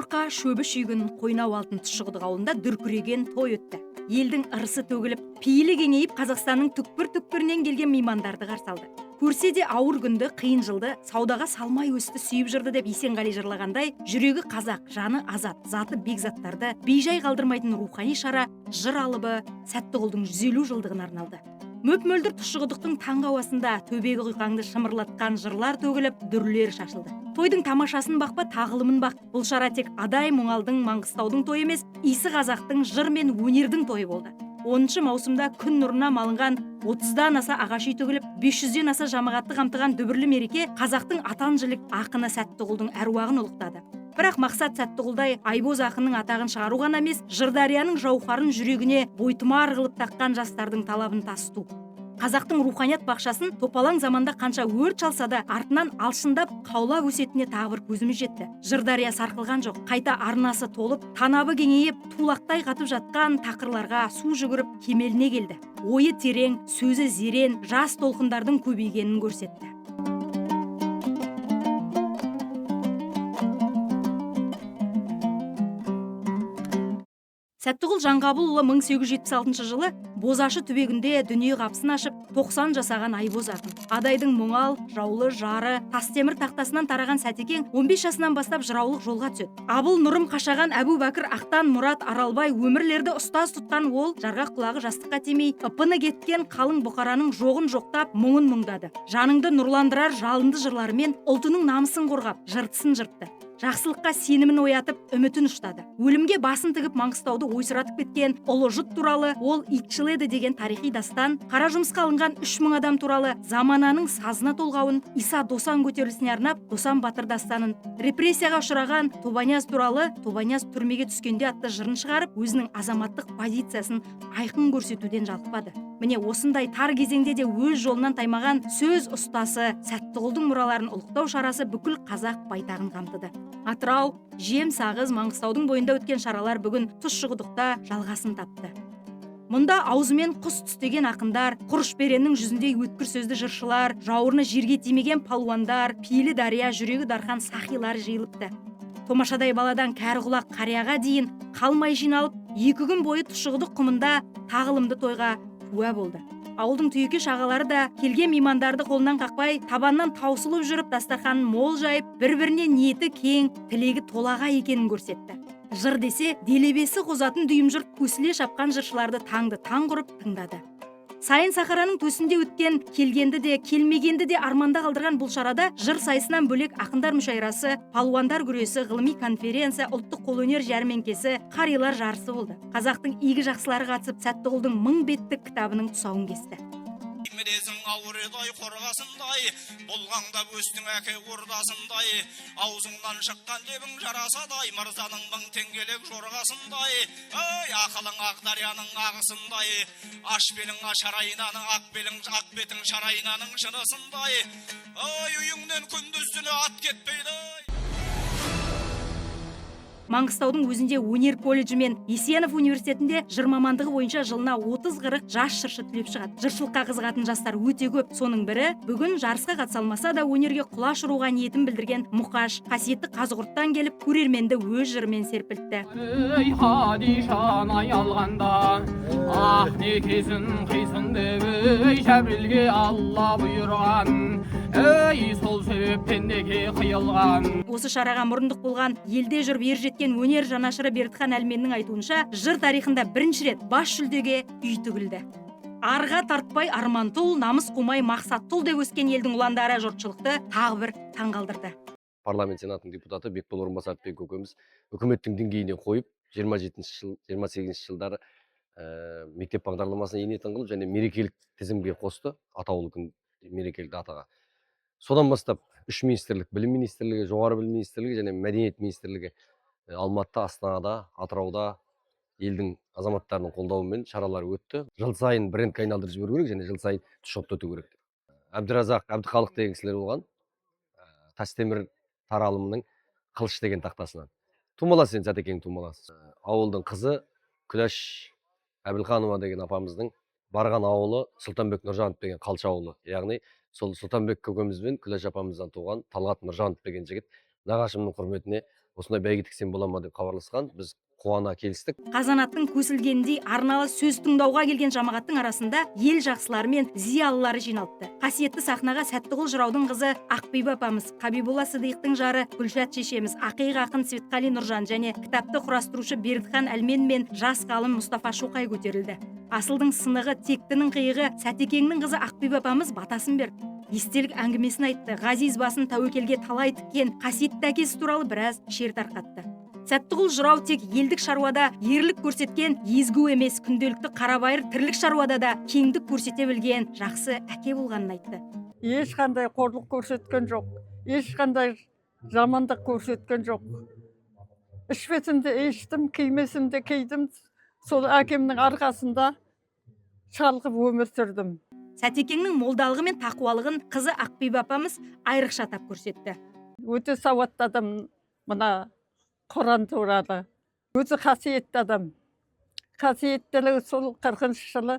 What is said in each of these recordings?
Торқа, шөбі шүйгін, қойнау алтын Тұщықұдық ауылында дүркіреген той өтті. Елдің ырысы төгіліп, пейілі кеңейіп, Қазақстанның түкпір-түкпірінен келген меймандарды қарсы алды. Көрсе де ауыр күнді, қиын жылды саудаға салмай өсті, сүйіп жырды деп Есенғали жырлағандай, жүрегі қазақ, жаны азат, заты бекзаттарды бейжай қалдырмайтын рухани шара жыр алыбы Сәттіғұлдың 150 жылдығына арналды. Мөп-мөлдір Тұщықұдықтың таңғы ауасында төбегі құйқаңды шымырлатқан жырлар төгіліп, дүрлер шашылды. Тойдың тамашасын бақпа, тағылымын бақ. Бұл шара тек Адай, Мұңалдың, Маңғыстаудың тойы емес, иісі қазақтың жыр мен өнердің тойы болды. 10 маусымда күн нұрына малынған 30-дан аса ағаш үй тігіліп, 500-ден аса жамағатты қамтыған дүбірлі мереке қазақтың атан жілік ақыны Сәттіғұлдың әруағын ұлықтады. Бірақ мақсат Сәттіғұлдай айбоз ақынның атағын шығару ғана емес, Жырдарияның жауһарын жүрегіне бойтұмар қылып таққан жастардың талабын тасыту. Қазақтың руханият бақшасын топалаң заманда қанша өрт шалса да, артынан алшындап қаулап өсетініне тағы бір көзіміз жетті. Жырдария сарқылған жоқ, қайта арнасы толып, танабы кеңейіп, тулақтай қатып жатқан тақырларға су жүгіріп кемеліне келді. Ойы терең, сөзі зерен, жас толқындардың көбейгенін көрсетті. Сәттіғұл Жаңғабылұлы 1876 жылы Бозашы түбегінде дүние қапысын ашып, 90 жасаған айбоз ақын. Адайдың Мұңал, Жаулы, Жары, Тастемір тақтасынан тараған Сәтекең 15 жасынан бастап жыраулық жолға түседі. Абыл Нұрым Қашаған, Әбу Бәкір Ақтан, Мұрат Аралбай өмірлерді ұстаз тұтқан ол жарғақ құлағы жастыққа тимей, ыпыны кеткен қалың бұқараның жоғын жоқтап, мұңын мұңдады. Жаныңды нұрландырар жалынды жырларымен ұлтының намысын қорғап, жыртысын жыртты. Жақсылыққа сенімін оятып, үмітін ұштады. Өлімге басын тігіп Маңғыстауды ойсыратып кеткен ұлы жұт туралы ол итшіл еді деген тарихи дастан, қара жұмысқа алынған 3000 адам туралы замананың сазына толғауын, Иса Досан көтерілісіне арнап Досан батыр дастанын, репрессияға ұшыраған Тобанияз туралы Тобанияз түрмеге түскенде атты жырын шығарып, өзінің азаматтық позициясын айқын көрсетуден жалықпады. Міне осындай тар кезеңде де өз жолынан таймаған сөз ұстасы Сәттіғұлдың мұраларын ұлықтау шарасы бүкіл қазақ байтағын қамтыды. Атырау, Жем, Сағыз, Маңғыстаудың бойында өткен шаралар бүгін Тұщықұдықта жалғасын тапты. Мұнда аузымен құс түстеген ақындар, құрышбереннің жүзіндей өткір сөзді жыршылар, жауырыны жерге тимеген палуандар, пейілі дария, жүрегі дархан сахилар жиылыпты. Томашадай баладан кәрі құлақ қарияға дейін қалмай жиналып, 2 күн бойы Тұщықұдық құмында тағылымды тойға куә болды. Ауылдың түйекеш ағалары да келген меймандарды қолынан қақпай, табаннан таусылып жүріп, дастарханын мол жайып, бір-біріне ниеті кең, тілегі толағай екенін көрсетті. Жыр десе, делебесі қозатын дүйім жұрт көсіле шапқан жыршыларды таңды таң құрып тыңдады. Сайын сахараның төсінде өткен, келгенді де, келмегенді де арманда қалдырған бұл шарада жыр сайысынан бөлек ақындар мүшәйрасы, палуандар күресі, ғылыми конференция, ұлттық қолөнер жәрмеңкесі, қарилар жарысы болды. Қазақтың игі жақсылары қатысып, Сәттіғұлдың 1000 беттік кітабының тұсауын кесті. Мінезің ауыр еді қорғасындай, болғаңдап өстің әке ордасындай, аузыңнан шыққан лебің жарасадай, мырзаның 1000 теңгелік жорғасындай, ай ақылың ақ дарияның ағысындай, аш белің ашарайнаның, ақ белің ақ бетің шарайнаның шынысындай, ай үйіңнен күндіз түні ат кетпейді. Маңғыстаудың өзінде өнер колледжі мен Есенов университетінде жыр мамандығы бойынша жылына 30-40 жас жыршы түлеп шығады. Жыршылыққа қызығатын жастар өте көп. Соның бірі бүгін жарысқа қатыса алмаса да өнерге құлаш ұруға ниетін білдірген Мұқаш қасиетті Қазығұрттан келіп көрерменді өз жырымен серпілтті. Ей Хадишаны алғанда, ақ некесін қисын деп, ей Жәбірілге Алла бұйырған, ей сол себептен неке қиылған. Осы шараға мұрындық болған елде жүріп ер жеткен өнер жанашыры Бердіхан Әлменнің айтуынша, жыр тарихында бірінші рет бас жүлдеге үй тігілді. Арға тартпай арман тұл, намыс қумай мақсат тұл деп өскен елдің ұландары жұртшылықты тағы бір таңғалдырды. Парламент сенатының депутаты Бекбол Орынбасаровпен көкеміз үкіметтің деңгейіне қойып, 27 жыл, 28 жылдары мектеп бағдарламасына енетін қылып және мерекелік тізімге қосты, атаулы күн мерекелік датаға. Содан бастап 3 министрлік, білім министрлігі, жоғары білім министрлігі және мәдениет министрлігі Алматыда, Астанада, Атырауда елдің азаматтарының қолдауымен шаралар өтті. Жыл сайын брендке айналдырып жіберу керек және жыл сайын тұшоқты өту керек. Әбдіразақ Әбдіхалық деген кісілер болған. Тастемір таралымының қылыш деген тақтасынан. Тумаласы енді Сәтекеңнің тумаласы. Ауылдың қызы Күләш Әбілханова деген апамыздың барған ауылы Сұлтанбек Нұржанов деген қалша ауылы. Яғни сол Сұлтанбек көкеміз бен Күләш апамыздан туған Талғат Нұржанов деген жігіт нағашымның құрметіне Осындай бәйге тіксем бола ма деп хабарласқан. Біз қуана келістік. Қазанаттың көсілгеніндей арналы сөз тыңдауға келген жамағаттың арасында ел жақсылары мен зиялылары жиналыпты. Қасиетті сахнаға Сәттіғұл жыраудың қызы Ақбибі апамыз, Қабиболла Сыдиықтың жары Гүлшат шешеміз, ақиық ақын Светқали Нұржан және кітапты құрастырушы Бердіхан Әлмен мен жас ғалым Мұстафа Шоқай көтерілді. Асылдың сынығы, тектінің қиығы Сәтекеңнің қызы Ақбибі апамыз батасын берді. Естелік әңгімесін айтты. Ғазиз басын тәуекелге талай тіккен қасиетті әкесі туралы біраз шер тарқатты. Сәттіғұл жырау тек елдік шаруада ерлік көрсеткен езгу емес, күнделікті қарабайыр тірлік шаруада да кеңдік көрсете білген жақсы әке болғанын айтты. Ешқандай қорлық көрсеткен жоқ, ешқандай жамандық көрсеткен жоқ. Ішпесем де іштім, кимесем де кидім. Сол әкемнің арқасында шалқып өмір сүрдім. Сәтекеңнің молдалығы мен тақуалығын қызы Ақбибі апамыз айрықша атап көрсетті. Өте сауатты адам, мына Құран туралы. Өзі қасиетті адам. Қасиеттілігі сол 40 жылы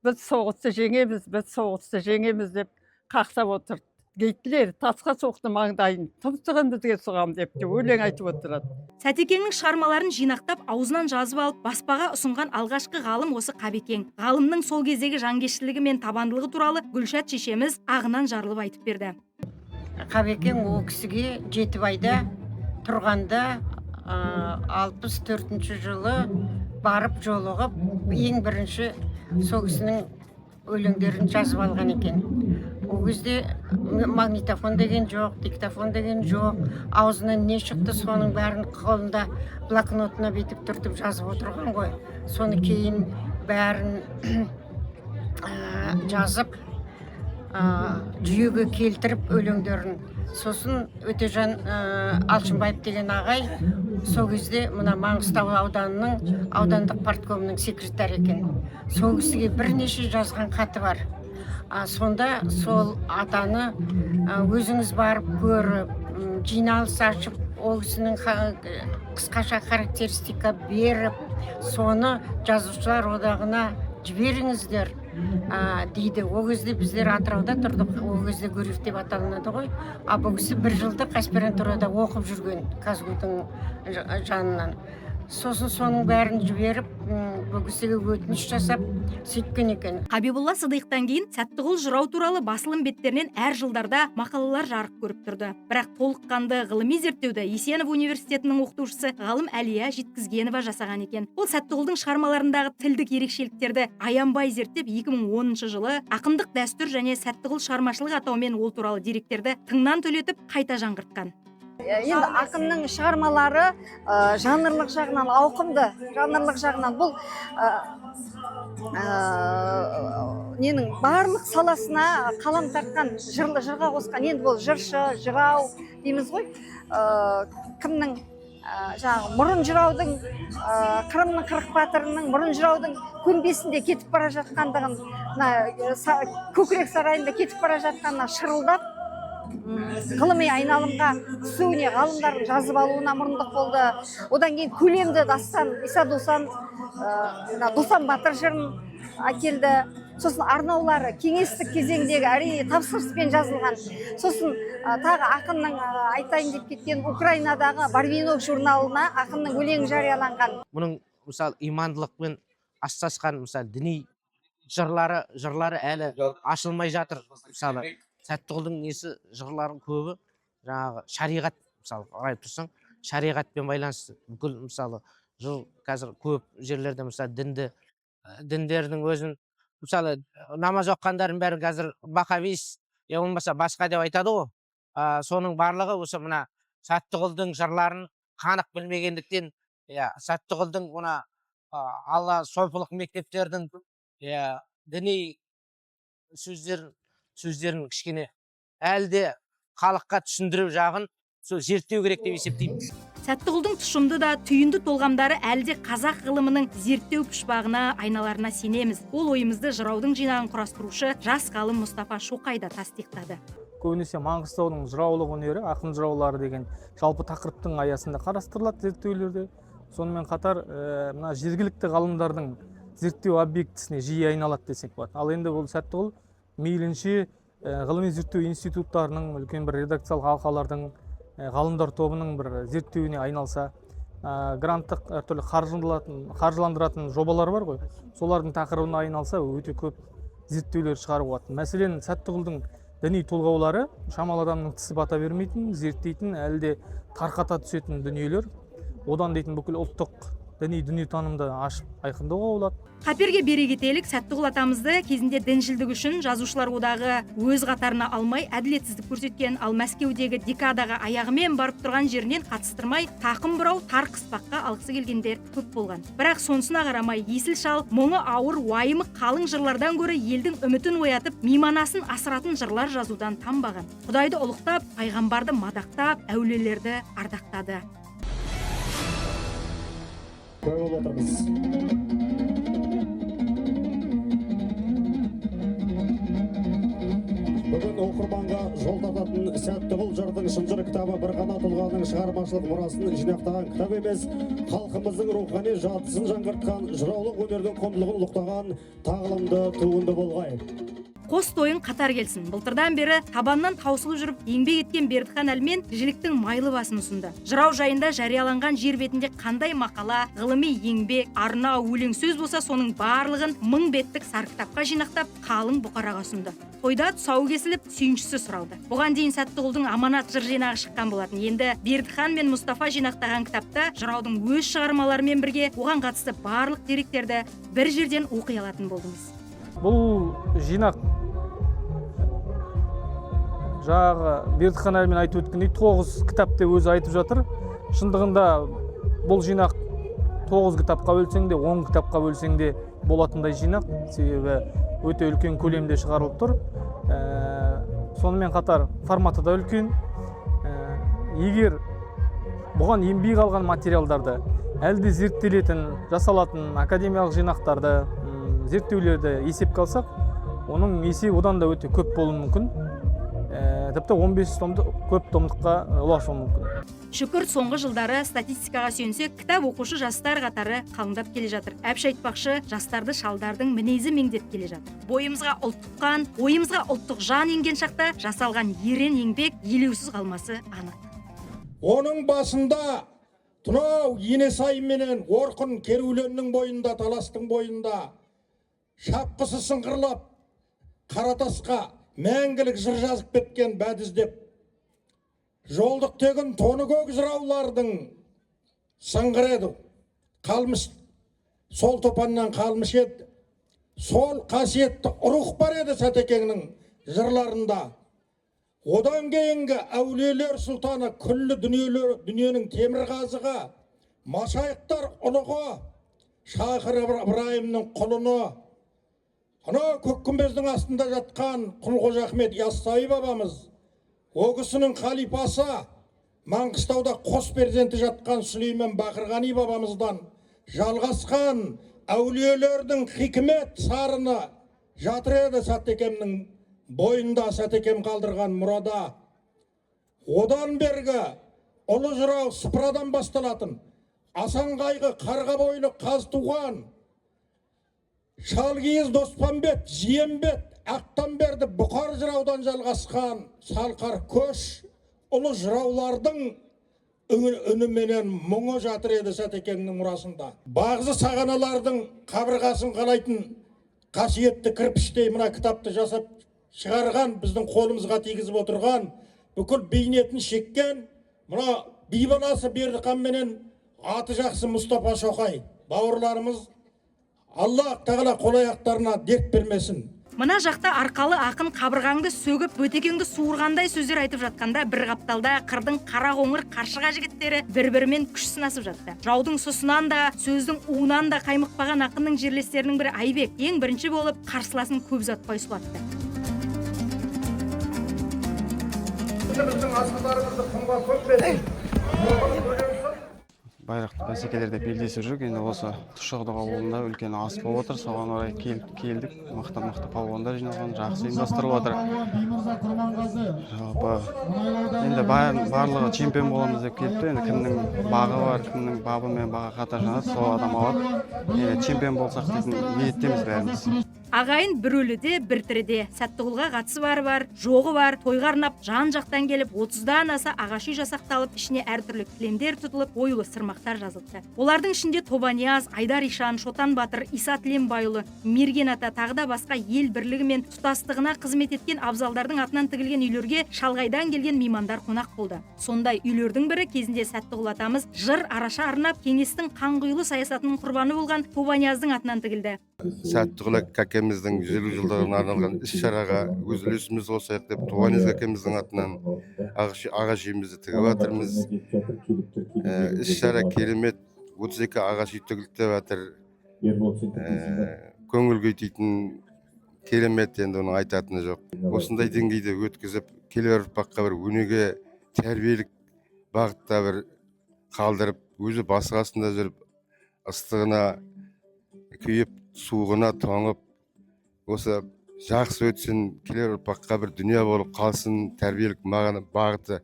біз соғысты жеңеміз, біз соғысты жеңеміз деп қақсап отырды. Гитлер тасқа соқты маңдайын, тұмсығын бізге сұғам деп те өлең айтып отырады. Сәтекеңнің шығармаларын жинақтап, аузынан жазып алып, баспаға ұсынған алғашқы ғалым осы Қабекең. Ғалымның сол кездегі жанкештілігі мен табандылығы туралы Гүлшат шешеміз ағынан жарылып айтып берді. Қабекең ол кісіге Жетібайда тұрғанда 64 жылы барып жолығып, ең бірінші сол кісінің өлеңдерін жазып алған екен. Ол кезде магнитофон деген жоқ, диктофон деген жоқ. Аузынан не шықты, соның бәрін қолында блокнотына бүйтіп түртіп жазып отырған ғой. Соны кейін бәрін жазып, жүйеге келтіріп өлеңдерін. Сосын Өтежан Алшынбаев деген ағай сол кезде мына Маңғыстау ауданының аудандық парткомының секретарі екен. Сол кісіге бірнеше жазған хаты бар. Сонда сол атаны өзіңіз барып көріп, жиналыс ашып, ол кісінің қысқаша характеристика беріп, соны жазушылар одағына жіберіңіздер дейді. Ол кезде біздер Атырауда тұрдық, ол кезде Гурьев деп аталынады ғой. А бұл кісі бір жылдық аспирантурада оқып жүрген КазГУ-дың жанынан. Сосын соның бәрін жіберіп, бұл кісіге өтініш жасап сөйткен екен. Қабиболла Сыдиықтан кейін Сәттіғұл жырау туралы басылым беттерінен әр жылдарда мақалалар жарық көріп тұрды. Бірақ толыққанды ғылыми зерттеуді Есенов университетінің оқытушысы ғалым Әлия Жеткізгенова жасаған екен. Ол Сәттіғұлдың шығармаларындағы тілдік ерекшеліктерді аянбай зерттеп, 2010 жылы ақындық дәстүр және Сәттіғұл шығармашылығы атауымен ол туралы деректерді тыңнан төлетіп қайта жаңғыртқан. Енді ақынның шығармалары жанрлық жағынан ауқымды, жанрлық жағынан бұл ненің барлық саласына қалам тартқан, жырға қосқан. Енді бұл жыршы, жырау дейміз ғой. Кімнің, жаңағы Мұрын жыраудың, Қырымның 40 батырының, Мұрын жыраудың көмбесінде кетіп бара жатқандығын, мына көкірек сарайында кетіп бара жатқанына шырылдап, ғылыми айналымға түсуіне, ғалымдардың жазып алуына мұрындық болды. Одан кейін көлемді дастан Иса Досан, мына Досан батыр жырын әкелді. Сосын арнаулары кеңестік кезеңдегі, әрине, тапсырыспен жазылған. Сосын тағы ақынның, айтайын деп кеткен, Украинадағы Барвинок журналына ақынның өлеңі жарияланған. Бұның, мысалы, имандылықпен астасқан, мысалы, діни жырлары әлі ашылмай жатыр. Мысалы, Сәттіғұлдың несі, жырларының көбі жаңағы шариғат, мысалы, қарай тұрсаң, шариғатпен байланысты бүкіл, мысалы, жыр. Қазір көп жерлерде, мысалы, діндердің өзін, мысалы, намаз оқығандардың бәрі қазір бақавист я болмаса басқа деп айтады ғой. Соның барлығы осы мына Сәттіғұлдың жырларын қанық білмегендіктен, иә, Сәттіғұлдың мына Алла сопылық мектептердің, иә, діни сөздерін кішкене әлі де халыққа түсіндіру жағын сол зерттеу керек деп есептеймін. Сәттіғұлдың тұшымды да түйінді толғамдары әлі де қазақ ғылымының зерттеу пұшпағына айналарына сенеміз. Ол ойымызды жыраудың жинағын құрастырушы жас ғалым Мұстафа Шоқай да тастиықтады. Көбінесе Маңғыстаудың жыраулық өнері, ақын жыраулары деген жалпы тақырыптың аясында қарастырылады зерттеулерде. Сонымен қатар, мына жергілікті ғалымдардың зерттеу объектісіне жиі айналады десек болады. Ал енді бұл Сәттіғұл мейлінше ғылыми зерттеу институттарының, үлкен бір редакциялық алқалардың ғалымдар тобының бір зерттеуіне айналса, гранттық әртүрлі қаржыландыратын жобалар бар ғой, солардың тақырыбына айналса өте көп зерттеулер шығаруға болады. Мәселен, Сәттіғұлдың діни толғаулары шамалы адамның тісі бата бермейтін, зерттейтін, әлі де тарқата түсетін дүниелер. Одан дейтін бүкіл ұлттық діни дүниетанымды ашып айқындауға болады. Қаперге бере кетелік, Сәттіғұл атамызды кезінде діншілдік үшін жазушылар одағы өз қатарына алмай әділетсіздік көрсеткен, ал Мәскеудегі декадаға аяғымен барып тұрған жерінен қатыстырмай тақым бұрау тар қыспаққа алғысы келгендер көп болған. Бірақ сонысына қарамай есіл шал мұңы ауыр, уайымы қалың жырлардан гөрі елдің үмітін оятып, мейманасын асыратын жырлар жазудан танбаған. Құдайды ұлықтап, пайғамбарды мадақтап, әулиелерді ардақтады. Куә болып отырмыз. Бүгін оқырманға жол тартатын Сәттіғұл жырдың шынжыр кітабы бір ғана тұлғаның шығармашылық мұрасын жинақтаған кітап емес, халқымыздың рухани жадысын жаңғыртқан, жыраулық өнердің құндылығын ұлықтаған тағылымды туынды болғай. Қос тойын қатар келсін. Былтырдан бері табаннан таусылып жүріп еңбек еткен Бердіхан Әлмен жіліктің майлы басын ұсынды. Жырау жайында жарияланған жер бетінде қандай мақала, ғылыми еңбек, арнау, өлең сөз болса, соның барлығын 1000 беттік сары кітапқа жинақтап, қалың бұқараға ұсынды. Тойда тұсауы кесіліп, сүйіншісі сұралды. Бұған дейін Сәттіғұлдың аманат жыр жинағы шыққан болатын. Енді Бердіхан мен Мұстафа жинақтаған кітапта жыраудың өз шығармаларымен бірге оған қатысты барлық деректерді бір жерден оқи алатын болдыңыз. Бұл жинақ жаңағы Бердіхан Әлмен айтып өткендей 9 кітап деп өзі айтып жатыр. Шындығында бұл жинақ 9 кітапқа бөлсең де, 10 кітапқа бөлсең де болатындай жинақ. Себебі өте үлкен көлемде шығарылып тұр. Сонымен қатар форматы да үлкен. Егер бұған енбей қалған материалдарды, әлі де зерттелетін, жасалатын академиялық жинақтарды, зерттеулерді есепке алсақ, оның есебі одан да өте көп болуы мүмкін. Тіпті 15 томдық, көп томдыққа ұласуы мүмкін. Шүкір, соңғы жылдары статистикаға сүйенсек, кітап оқушы жастар қатары қалыңдап келе жатыр. Әбіш айтпақшы, жастарды шалдардың мінезі меңдеп келе жатыр. Бойымызға ұлттық қан, ойымызға ұлттық жан енген шақта жасалған ерен еңбек елеусіз қалмасы анық. Оның басында Тұнау Енесай менен Орқын Керуленнің бойында, Таластың бойында шапқысы сыңғырлап, қаратасқа мәңгілік жыр жазып кеткен бәдіздеп, жолдық тегін тоны көк жыраулардың сыңғыр еді. Қалмыш, сол топаннан қалмыш еді. Сол қасиетті рух бар еді Сәтекеңнің жырларында. Одан кейінгі әулиелер сұлтаны, күллі дүниенің темір қазығы, машайықтар ұлығы, Шахыр Ыбырайымның құлыны, ана көк күмбездің астында жатқан Құлқожа Ахмет Яссауи бабамыз, о кісінің халипасы, Маңғыстауда қос перзенті жатқан Сүлеймен Бақырғани бабамыздан жалғасқан әулиелердің хикмет сарыны жатыр еді Сәтекемнің бойында, Сәтекем қалдырған мұрада. Одан бергі ұлы жырау Сыпырадан басталатын Асан қайғы қарға бойлы қаз туған Шалкиіз Доспанбет, Жиенбет, Ақтанберді Бұқар жыраудан жалғасқан салқар көш ұлы жыраулардың үніменен мұңы жатыр еді Сәтекеңнің мұрасында. Бағзы сағаналардың қабырғасын қалайтын қасиетті кірпіштей мына кітапты жасап шығарған, біздің қолымызға тигізіп отырған, бүкіл бейнетін шеккен мына би баласы Бердіхан менен аты жақсы Мұстафа Шоқай бауырларымыз, Аллах тағала қол аяқтарына дерт бермесін. Мына жақта арқалы ақын қабырғаңды сөгіп, бөтекеңді суырғандай сөздер айтып жатқанда, бір қапталда қырдың қара қоңыр қаршыға жігіттері бір-бірімен күш сынасып жатты. Жаудың сұсынан да, сөздің уынан да қаймықпаған ақынның жерлестерінің бірі Айбек ең бірінші болып қарсыласын көп ұзатпай сұлатты. Біздің асылдарымызды құмға көмбесін. Байрақты бәсекелерде белдесіп жүрік. Енді осы Тұщықұдық ауылында үлкен ас болып отыр. Соған орай келдік. Мықты-мықты палуандар жиналған, жақсы ұйымдастырылып жатыр. Жалпы енді барлығы чемпион боламыз деп келіпті. Енді кімнің бағы бар, кімнің бабы мен бағы қатар жанады, сол адам алады. Енді чемпион болсақ дейтін ниеттеміз бәріміз. Ағайын бір өліде, бір тіріде. Сәттіғұлға қатысы бары бар, жоғы бар, тойға арнап жан-жақтан келіп, 30-дан аса ағаш үй жасақталып, ішіне әртүрлі кілемдер тұтылып, оюлы сырмақтар жазылыпты. Олардың ішінде Тобанияз, Айдар Ишан, Шотан Батыр, Иса Тіленбайұлы, Мерген ата, тағы да басқа ел бірлігі мен тұтастығына қызмет еткен абзалдардың атынан тігілген үйлерге шалғайдан келген меймандар қонақ болды. Сондай үйлердің бірі кезінде Сәттіғұл атамыз жыр араша арнап, кеңестің қанқұйлы саясатының құрбаны болған Тобанияздың атынан тігілді. Сәттіғұл кәкеміздің 150 жылдығына арналған іс-шараға өз үлесімізді қосайық деп Тобанияз кәкеміздің атынан ағаш үйімізді тігіп жатырмыз. Іс-шара керемет, 32 ағаш үй тігілді деп жатыр. Көңіл күй керемет, енді оның айтатыны жоқ. Осындай деңгейде өткізіп, келер ұрпаққа бір өнеге, тәрбиелік бағытта бір қалдырып, өзі басы қасында жүріп, ыстығына күйіп, суығына тоңып, осы жақсы өтсін, келер ұрпаққа бір дүние болып қалсын, тәрбиелік мағына, бағыты,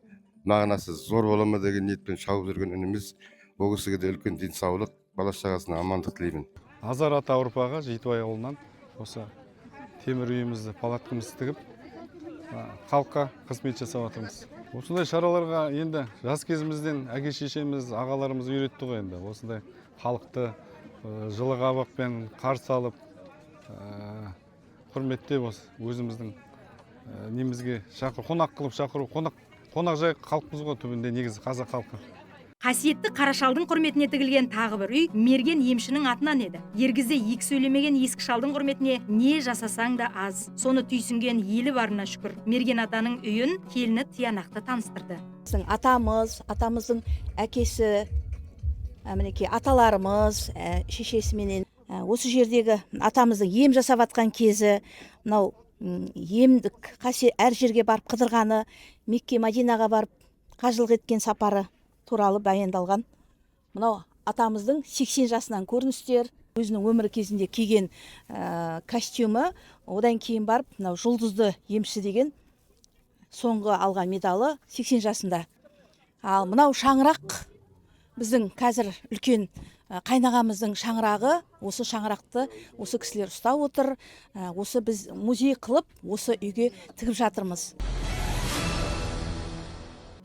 мағынасы зор бола ма деген ниетпен шауып жүрген ініміз. Ол кісіге де үлкен денсаулық, бала шағасына амандық тілеймін. Азар ата ұрпағы Жетібай ауылынан осы темір үйімізді, палаткамызды тігіп, халыққа қызмет жасап жатырмыз. Осындай шараларға енді жас кезімізден әке шешеміз, ағаларымыз үйретті ғой енді. Осындай халықты жылы қабақпен қарсы алып, құрметтеп, осы өзіміздің немізге шақыру, қонақ қылып шақыру, қонақжай халықпыз ғой түбінде негізі қазақ халқы. Қасиетті Қарашалдың құрметіне тігілген тағы бір үй Мерген емшінің атынан еді. Ергізде екі сөйлемеген ескі шалдың құрметіне не жасасаң да аз. Соны түйсінген елі барына шүкір. Мерген атаның үйін келіні тиянақты таныстырды. Біздің атамыз, атамыздың әкесі, мінекей аталарымыз, шешесіменен осы жердегі атамыздың ем жасап атқан кезі, мынау емдік қасиет әр жерге барып қыдырғаны, Мекке Мадинаға барып қажылық еткен сапары туралы баяндалған. Мынау атамыздың 80 жасынан көріністер, өзінің өмірі кезінде киген костюмі, одан кейін барып мынау жұлдызды емші деген соңғы алған медалы 80 жасында. Ал мынау шаңырақ біздің қазір үлкен қайнағамыздың шаңырағы, осы шаңырақты осы кісілер ұстап отыр. Осы біз музей қылып осы үйге тігіп жатырмыз.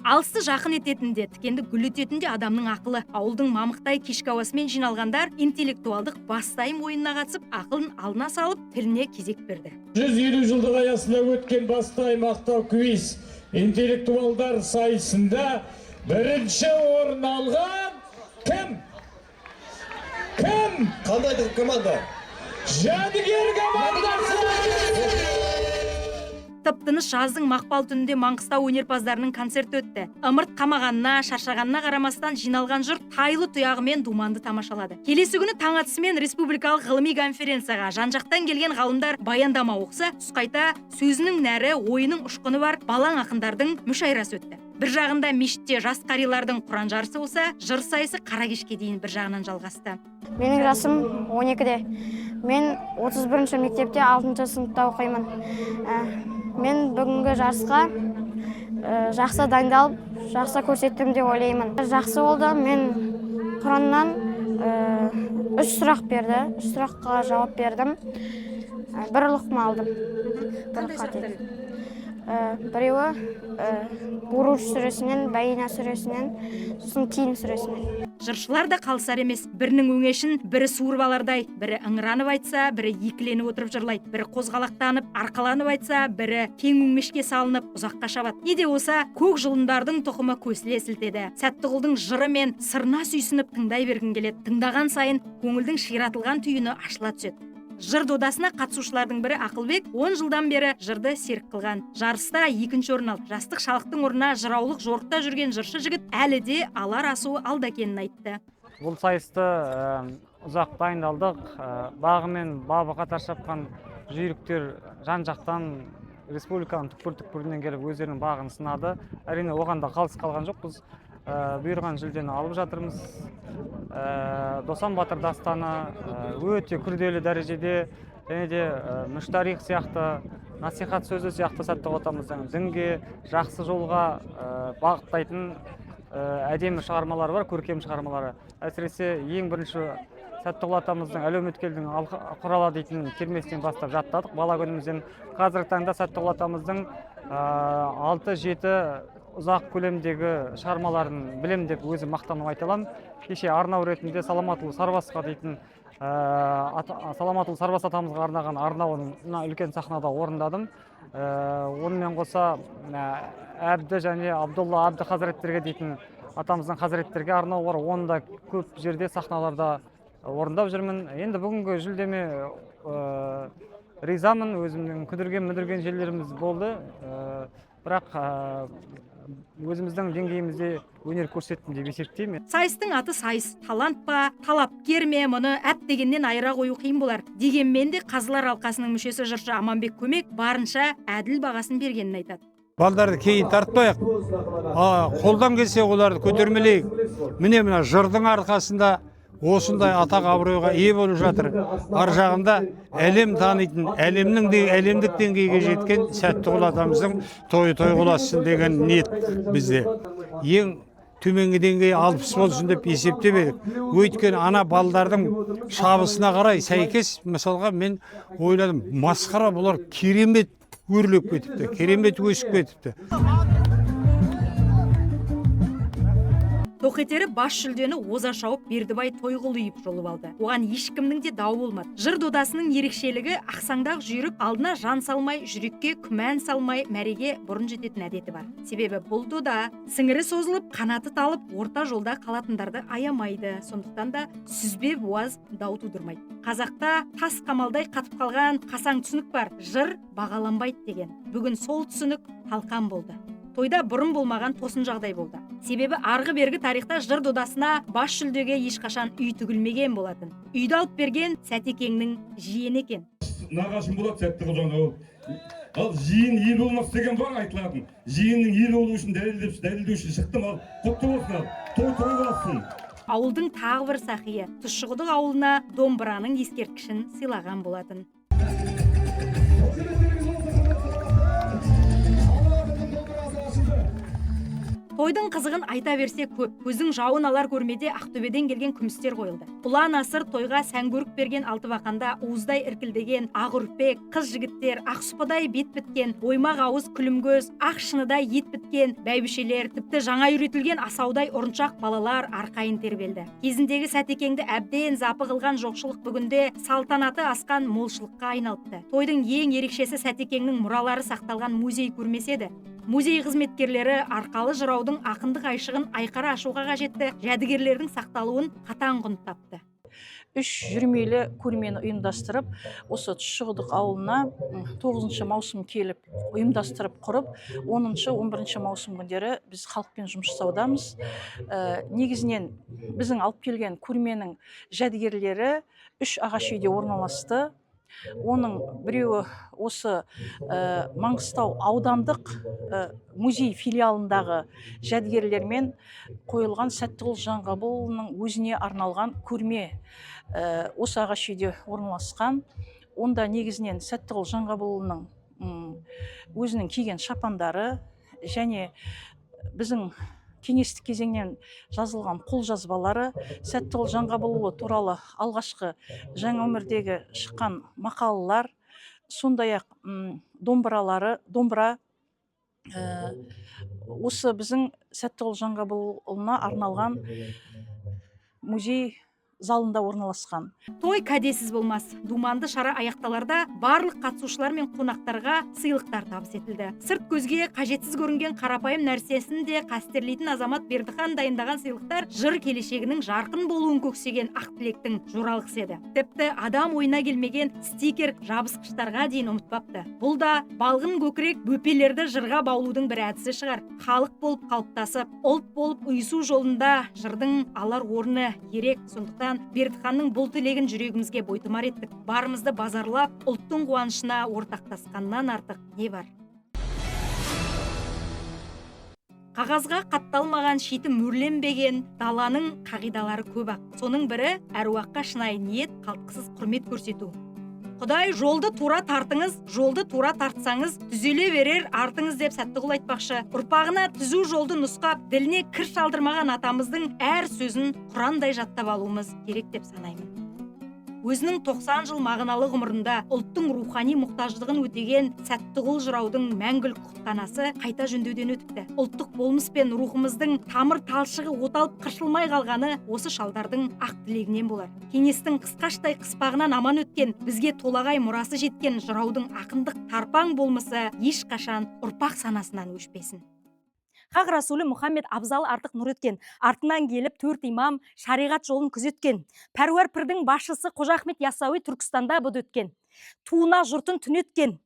Алысты жақын ететін де, тікенді гүлдететін де адамның ақылы. Ауылдың мамықтай кешкі ауасымен жиналғандар интеллектуалдық бастайым ойынына қатысып, ақылын алдына салып, тіліне кезек берді. 150 жылдық аясында өткен бастайым ақтау квиз интеллектуалдар сайысында бірінші орын алған кім? Кім? Қандай команда? Жәдігер командасы! Тып-тыныш жаздың мақпал түнінде Маңғыстау өнерпаздарының концерті өтті. Ымырт қамағанына, шаршағанына қарамастан жиналған жұрт тайлы тұяғымен думанды тамашалады. Келесі күні таң атысымен республикалық ғылыми конференцияға жан-жақтан келген ғалымдар баяндама оқыса, түс қайта сөзінің нәрі, ойының ұшқыны бар балаң ақындардың мүшәйрасы өтті. Бір жағында мешітте жас қарилардың құран жарысы болса, жыр сайысы қара кешке дейін бір жағынан жалғасты. Менің жасым 12-де. Мен 31-ші мектепте 6-шы сыныпта оқимын. Мен бүгінгі жарысқа жақсы дайындалып, жақсы көрсеттім деп ойлаймын. Жақсы болды. Мен Құраннан 3 сұрақ берді. 3 сұраққа жауап бердім. Бір лұқма алдым. Қандай сұрақтар? Біреуі Буруж сүресінен, Бәйина сүресінен, сосын Тин сүресінен. Жыршылар да қалысар емес. Бірінің өңешін бірі суырып алардай, бірі ыңыранып айтса, бірі екіленіп отырып жырлайды, бірі қозғалақтанып, арқаланып айтса, бірі кең өңмешке салынып ұзаққа шабады. Не де болса, көк жұлындардың тұқымы көсіле сілтеді. Сәттіғұлдың жыры мен сырына сүйсініп тыңдай бергің келеді. Тыңдаған сайын көңілдің ширатылған түйіні ашыла түседі. Жыр додасына қатысушылардың бірі Ақылбек 10 жылдан бері жырды серік қылған. Жарыста екінші орын алды. Жастық шалықтың орнына жыраулық жорықта жүрген жыршы жігіт әлі де алар асуы алда екенін айтты. Бұл сайысты ұзақ дайындалдық. Бағы мен бабы қатар шапқан жүйріктер жан-жақтан республиканың түкпір-түкпірінен келіп өздерінің бағын сынады. Әрине оған да қалыс қалған жоқпыз. Бұйырған жүлдені алып жатырмыз. Досан батыр дастаны өте күрделі дәрежеде, және де мүштарих сияқты, насихат сөзі сияқты Сәттіғұл атамыздың дінге, жақсы жолға бағыттайтын әдемі шығармалары бар, көркем шығармалары. Әсіресе ең бірінші Сәттіғұл атамыздың Әлеуметкелдің құрала дейтін термесінен бастап жаттадық бала күнімізден. Қазіргі таңда Сәттіғұл атамыздың 6-7 ұзақ көлемдегі шығармаларын білем деп өзім мақтанып айта аламын. Кеше арнау ретінде Саламатұлы Сарбасқа дейтін Саламатұлы Сарбас атамызға арнаған арнауын мына үлкен сахнада орындадым. Онымен қоса Әбді және Абдулла Әбді хазіреттерге дейтін атамыздың хазіреттерге арнау бар. Оны да көп жерде сахналарда орындап жүрмін. Енді бүгінгі жүлдеме ризамын, өзімнің күдірген мүдірген жерлеріміз болды, бірақ өзіміздің деңгейімізде өнер көрсеттім деп есептеймін. Сайыстың аты сайыс, талант па, талапкер ме, мұны әп дегеннен айыра қою қиын болар. Дегенмен де қазылар алқасының мүшесі жыршы Аманбек Көмек барынша әділ бағасын бергенін айтады. Балдарды кейін тартпайық, қолдан келсе оларды көтермелейік. Міне мына жырдың арқасында осындай атақ абыройға ие болып жатыр. Ар жағында әлем танитын, әлемнің де әлемдік деңгейге жеткен Сәттіғұл атамыздың тойы той болсын деген ниет бізде. Ең төменгі деңгей 60 болсын деп есептеп едік. Өйткені ана балдардың шабысына қарай сәйкес, мысалға мен ойладым, масқара, бұлар керемет өрлеп кетіпті, керемет өсіп кетіпті. Тоқетері бас жүлдені оза шауып Бердібай Тойғұлиев жолып алды. Оған ешкімнің де дауы болмады. Жыр додасының ерекшелігі ақсаңдақ жүйрік алдына жан салмай, жүрекке күмән салмай мәреге бұрын жететін әдеті бар. Себебі бұл дода сіңірі созылып, қанаты талып, орта жолда қалатындарды аямайды. Сондықтан да сүзбе буаз дау тудырмайды. Қазақта тас қамалдай қатып қалған қасаң түсінік бар. Жыр бағаланбайды деген. Бүгін сол түсінік талқан болды. Тойда бұрын болмаған тосын жағдай болды. Себебі арғы бергі тарихта жыр додасына бас жүлдеге ешқашан үй тігілмеген болатын. Үйді алып берген Сәтекеңнің жиені екен. Нағашым болады Сәттіғұл жаңа. Ал жиен ел болмас деген бар айтылатын. Жиеннің ел болу үшін дәлелдеу үшін шықтым, ал құтты болсын, ал той той болсын. Ауылдың тағы бір сақиы Тұщықұдық ауылына домбыраның ескерткішін сыйлаған болатын. Тойдың қызығын айта берсе көп. Көздің жауын алар көрмеде Ақтөбеден келген күмістер қойылды. Ұлан асыр тойға сәнгөрік берген Алтыбақанда уыздай іркілдеген ақ үрпек, қыз жігіттер, ақ сұпыдай бет біткен, оймақ ауыз күлімгөз, ақ шыныдай ет біткен бәйбішелер, тіпті жаңа үйретілген асаудай ұрыншақ балалар арқайын тербелді. Кезіндегі Сәтекеңді әбден запы қылған жоқшылық бүгінде салтанаты асқан молшылыққа айналыпты. Тойдың ең ерекшесі Сәтекеңнің мұралары сақталған музей көрмесі еді. Музей қызметкерлері арқалы жыраудың ақындық айшығын айқара ашуға қажетті жәдігерлердің сақталуын қатаң құнттапты. 3 жүрмейлі көрмені ұйымдастырып, осы Тұщықұдық ауылына 9 маусым келіп ұйымдастырып құрып, 10-11 маусым күндері біз халықпен жұмыс жасаудамыз. Негізінен біздің алып келген көрменің жәдігерлері 3 ағаш үйде орналасты. Оның біреуі осы Маңғыстау аудандық музей филиалындағы жәдігерлермен қойылған Сәттіғұл Жанғабылұлының өзіне арналған көрме осы ағаш үйде орналасқан. Онда негізінен Сәттіғұл Жанғабылұлының өзінің киген шапандары және біздің кеңестік кезеңнен жазылған қолжазбалары, Сәттіғұл Жанғабылұлы туралы алғашқы жаңа өмірдегі шыққан мақалалар, сондай-ақ домбыралары, домбыра, осы біздің Сәттіғұл Жанғабылұлына арналған музей залында орналасқан. Той кәдесіз болмас. Думанды шара аяқталарда барлық қатысушылар мен қонақтарға сыйлықтар табыс етілді. Сырт көзге қажетсіз көрінген қарапайым нәрсесін де қастерлейтін азамат Бердіхан дайындаған сыйлықтар жыр келешегінің жарқын болуын көксеген ақ тілектің жоралғысы еді. Тіпті адам ойына келмеген стикер жабысқыштарға дейін ұмытпапты. Бұл да балғын көкірек бөпелерді жырға баулудың бір әдісі шығар. Халық болып қалыптасып, ұлт болып ұйысу жолында жырдың алар орны ерек. Сондықтан Бердіханның бұл тілегін жүрегімізге бойтұмар еттік. Барымызды базарлап, ұлттың қуанышына ортақтасқаннан артық не бар? Қағазға қатталмаған, шеті мөрленбеген даланың қағидалары көп-ақ. Соның бірі әруаққа шынайы ниет, қалтқысыз құрмет көрсету. Құдай жолды тура тартыңыз, жолды тура тартсаңыз, түзеле берер артыңыз деп Сәттіғұл айтпақшы. Ұрпағына түзу жолды нұсқап, діліне кір шалдырмаған атамыздың әр сөзін құрандай жаттап алуымыз керек деп санаймын. Өзінің 90 жыл мағыналы ғұмырында ұлттың рухани мұқтаждығын өтеген Сәттіғұл жыраудың мәңгілік құтханасы қайта жөндеуден өтіпті. Ұлттық болмыс пен рухымыздың тамыр талшығы оталып қыршылмай қалғаны осы шалдардың ақ тілегінен болар. Кеңестің қысқаштай қыспағынан аман өткен, бізге толағай мұрасы жеткен жыраудың ақындық тарпаң болмысы ешқашан ұрпақ санасынан өшпесін. Хақ Расулы Мұхаммед абзал артық нұр еткен, артынан келіп төрт имам шариғат жолын күзеткен, пәруар пірдің басшысы Қожа Ахмет Яссауи Түркістанда бұд өткен, туына жұртын түнеткен,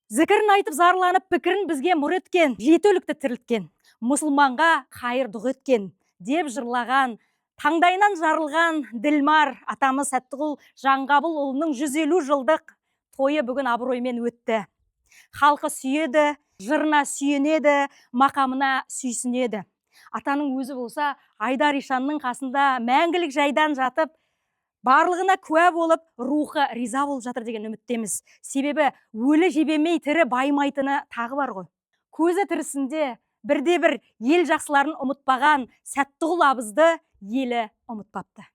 зікірін айтып зарланып пікірін бізге мұр еткен, жеті өлікті тірілткен, мұсылманға қайыр дұға еткен деп жырлаған, таңдайынан жарылған ділмар атамыз Сәттіғұл Жаңғабылұлының 150 жылдық тойы бүгін абыроймен өтті. Халқы сүйеді, жырына сүйенеді, мақамына сүйсінеді. Атаның өзі болса, Айдар ишанның қасында мәңгілік жайдан жатып, барлығына куә болып, рухы риза болып жатыр деген үміттеміз. Себебі өлі жебемей тірі байымайтыны тағы бар ғой. Көзі тірісінде бірде бір ел жақсыларын ұмытпаған Сәттіғұл абызды елі ұмытпапты.